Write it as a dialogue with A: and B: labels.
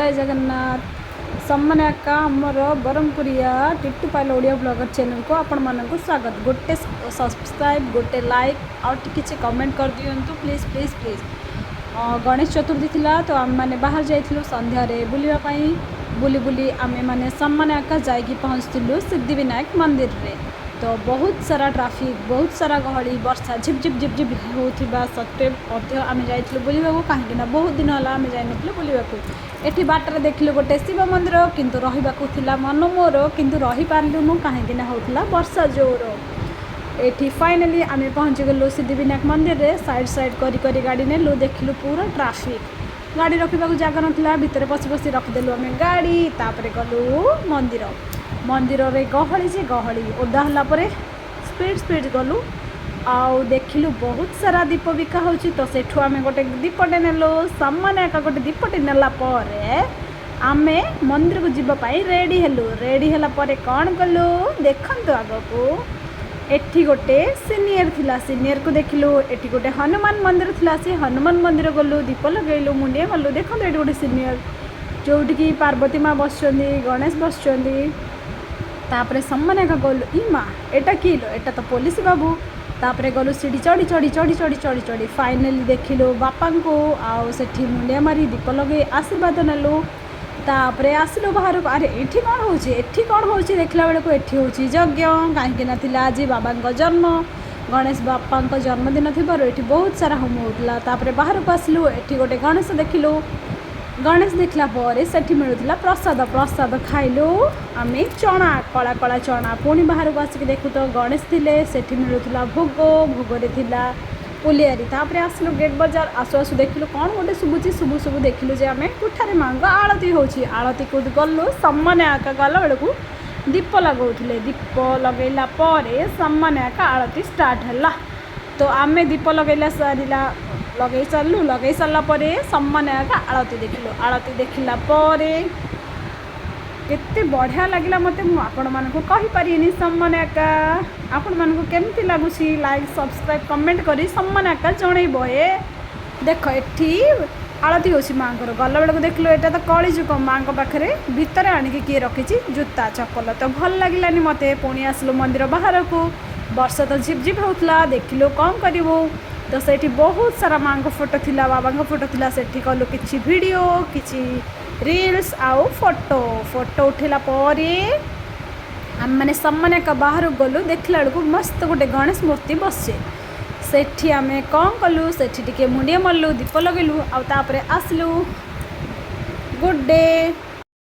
A: ଜୟ ଜଗନ୍ନାଥ। ସମ୍ମାନ ଆକା ଆମର ବ୍ରହ୍ମପୁରିଆ ଟିଟୁ ପାଇଲ ଓଡ଼ିଆ ବ୍ଲଗର ଚ୍ୟାନେଲକୁ ଆପଣମାନଙ୍କୁ ସ୍ୱାଗତ। ଗୋଟେ ସବସ୍କ୍ରାଇବ୍, ଗୋଟେ ଲାଇକ୍ ଆଉ ଟିକେ କିଛି କମେଣ୍ଟ କରିଦିଅନ୍ତୁ, please please please. Ganesh Chaturthi ଥିଲା ତ ଆମେମାନେ ବାହାର ଯାଇଥିଲୁ ସନ୍ଧ୍ୟାରେ ବୁଲିବା ପାଇଁ। ବୁଲି ବୁଲି ଆମେମାନେ ସମ୍ମାନ ଆକା ଯାଇକି ପହଞ୍ଚିଥିଲୁ ସିଦ୍ଧିବିନାୟକ ମନ୍ଦିରରେ। ତ ବହୁତ ସାରା ଟ୍ରାଫିକ୍, ବହୁତ ସାରା ଗହଳି, ବର୍ଷା ଝିପ୍ ଝିପ୍ ଝିପ୍ ଝିପ୍ ହେଉଥିବା ସତ୍ତ୍ୱେ ମଧ୍ୟ ଆମେ ଯାଇଥିଲୁ ବୁଲିବାକୁ, କାହିଁକିନା ବହୁତ ଦିନ ହେଲା ଆମେ ଯାଇନଥିଲୁ ବୁଲିବାକୁ। ଏଠି ବାଟରେ ଦେଖିଲୁ ଗୋଟେ ଶିବ ମନ୍ଦିର, କିନ୍ତୁ ରହିବାକୁ ଥିଲା ମନ ମୋର, କିନ୍ତୁ ରହିପାରିଲୁନୁ, କାହିଁକିନା ହେଉଥିଲା ବର୍ଷା ଜୋର। ଏଠି ଫାଇନାଲି ଆମେ ପହଞ୍ଚିଗଲୁ ସିଦ୍ଧିବିନାୟକ ମନ୍ଦିରରେ। ସାଇଡ଼୍ ସାଇଡ଼୍ କରି କରି ଗାଡ଼ି ନେଲୁ, ଦେଖିଲୁ ପୁରା ଟ୍ରାଫିକ୍, ଗାଡ଼ି ରଖିବାକୁ ଜାଗା ନଥିଲା। ଭିତରେ ପଶି ପଶି ରଖିଦେଲୁ ଆମେ ଗାଡ଼ି। ତାପରେ ଗଲୁ ମନ୍ଦିର। ମନ୍ଦିରରେ ଗହଳି ଯେ ଗହଳି। ଓଦା ହେଲା ପରେ ସ୍ପିଡ଼ ସ୍ପିଡ଼ ଗଲୁ ଆଉ ଦେଖିଲୁ ବହୁତ ସାରା ଦୀପ ବିକା ହେଉଛି। ତ ସେଠୁ ଆମେ ଗୋଟେ ଦୀପଟେ ନେଲୁ। ସାମାନ୍ୟ ଏକା ଗୋଟେ ଦୀପଟେ ନେଲା ପରେ ଆମେ ମନ୍ଦିରକୁ ଯିବା ପାଇଁ ରେଡ଼ି ହେଲୁ। ରେଡ଼ି ହେଲା ପରେ କ'ଣ କଲୁ ଦେଖନ୍ତୁ ଆଗକୁ। ଏଠି ଗୋଟେ ସିନିୟର ଥିଲା, ସିନିୟରକୁ ଦେଖିଲୁ। ଏଠି ଗୋଟେ ହନୁମାନ ମନ୍ଦିର ଥିଲା, ସେ ହନୁମାନ ମନ୍ଦିର ଗଲୁ, ଦୀପ ଲଗେଇଲୁ, ମୁଣ୍ଡିଆ ମାରିଲୁ। ଦେଖନ୍ତୁ, ଏଠି ଗୋଟେ ସିନିୟର, ଯେଉଁଠିକି ପାର୍ବତୀ ମା ବସିଛନ୍ତି, ଗଣେଶ ବସିଛନ୍ତି। ତାପରେ ସେମାନେ ଏକା ଗଲୁ। ଇ ମା, ଏଟା କି ଲୋ? ଏଟା ତ ପୋଲିସ ବାବୁ। ତାପରେ ଗଲୁ ସିଡ଼ି ଚଢ଼ି ଚଢ଼ି ଚଢ଼ି ଚଢ଼ି ଚଢ଼ି ଚଢ଼ି ଫାଇନାଲି ଦେଖିଲୁ ବାପାଙ୍କୁ ଆଉ ସେଠି ମୁଣ୍ଡିଆ ମାରି, ଦୀପ ଲଗେଇ ଆଶୀର୍ବାଦ ନେଲୁ। ତାପରେ ଆସିଲୁ ବାହାରକୁ। ଆରେ, ଏଠି କ'ଣ ହେଉଛି? ଏଠି କ'ଣ ହେଉଛି? ଦେଖିଲା ବେଳକୁ ଏଠି ହେଉଛି ଯଜ୍ଞ, କାହିଁକି ନା ଥିଲା ଆଜି ବାବାଙ୍କ ଜନ୍ମ, ଗଣେଶ ବାପାଙ୍କ ଜନ୍ମଦିନ ଥିବାରୁ ଏଠି ବହୁତ ସାରା ହୋମ ହେଉଥିଲା। ତାପରେ ବାହାରକୁ ଆସିଲୁ, ଏଠି ଗୋଟେ ଗଣେଶ ଦେଖିଲୁ। ଗଣେଶ ଦେଖିଲା ପରେ ସେଠି ମିଳୁଥିଲା ପ୍ରସାଦ। ପ୍ରସାଦ ଖାଇଲୁ ଆମେ, ଚଣା, କଳା କଳା ଚଣା। ପୁଣି ବାହାରକୁ ଆସିକି ଦେଖୁ ତ ଗଣେଶ ଥିଲେ, ସେଠି ମିଳୁଥିଲା ଭୋଗ। ଭୋଗରେ ଥିଲା ପୁଲିଆରି। ତାପରେ ଆସିଲୁ ଗେଟ୍ ବଜାର। ଆସୁ ଆସୁ ଦେଖିଲୁ କ'ଣ ଗୋଟେ ଶୁଭୁଛି। ଶୁଭୁ ଶୁଭୁ ଦେଖିଲୁ ଯେ ଆମେ କୋଠାରେ ମାଆଙ୍କ ଆଳତି ହେଉଛି। ଆଳତିକୁ ଗଲୁ। ସମାନେ ଆକା ଗଲା ବେଳକୁ ଦୀପ ଲଗାଉଥିଲେ। ଦୀପ ଲଗାଇଲା ପରେ ସମାନେ ଆକା ଆଳତି ଷ୍ଟାର୍ଟ ହେଲା। ତ ଆମେ ଦୀପ ଲଗାଇଲା ସାରିଲା, ଲଗେଇ ସାରିଲୁ। ଲଗେଇ ସାରିଲା ପରେ ସମାନେ ଆକା ଆଳତି ଦେଖିଲୁ। ଆଳତି ଦେଖିଲା ପରେ କେତେ ବଢ଼ିଆ ଲାଗିଲା ମୋତେ, ମୁଁ ଆପଣମାନଙ୍କୁ କହିପାରିବିନି। ସମାନେ ଆକା ଆପଣମାନଙ୍କୁ କେମିତି ଲାଗୁଛି, ଲାଇକ୍, ସବସ୍କ୍ରାଇବ୍, କମେଣ୍ଟ କରି ସମାନେ ଆକା ଜଣେଇବ। ଏ ଦେଖ, ଏଠି ଆଳତି ହେଉଛି ମାଆଙ୍କର। ଗଲାବେଳକୁ ଦେଖିଲୁ ଏଇଟା ତ କଳିଯୁଗ, ମାଆଙ୍କ ପାଖରେ ଭିତରେ ଆଣିକି କିଏ ରଖିଛି ଜୁତା ଚପଲ। ତ ଭଲ ଲାଗିଲାନି ମୋତେ। ପୁଣି ଆସିଲୁ ମନ୍ଦିର ବାହାରକୁ। ବର୍ଷା ତ ଝିପ୍ ଝିପ୍ ହେଉଥିଲା। ଦେଖିଲୁ କ'ଣ କରିବୁ? ତ ସେଇଠି ବହୁତ ସାରା ମାଆଙ୍କ ଫଟୋ ଥିଲା, ବାବାଙ୍କ ଫଟୋ ଥିଲା। ସେଠି କଲୁ କିଛି ଭିଡ଼ିଓ, କିଛି ରିଲ୍ସ ଆଉ ଫଟୋ। ଫଟୋ ଉଠେଇଲା ପରେ ଆମେମାନେ ସମାନେ ଏକା ବାହାରକୁ ଗଲୁ। ଦେଖିଲା ବେଳକୁ ମସ୍ତ ଗୋଟେ ଗଣେଶ ମୂର୍ତ୍ତି ବସିছে। ସେଠି ଆମେ କ'ଣ କଲୁ? ସେଠି ଟିକେ ମୁଣ୍ଡିଆ ମାରିଲୁ, ଦୀପ ଲଗେଇଲୁ ଆଉ ତାପରେ ଆସିଲୁ। Good day.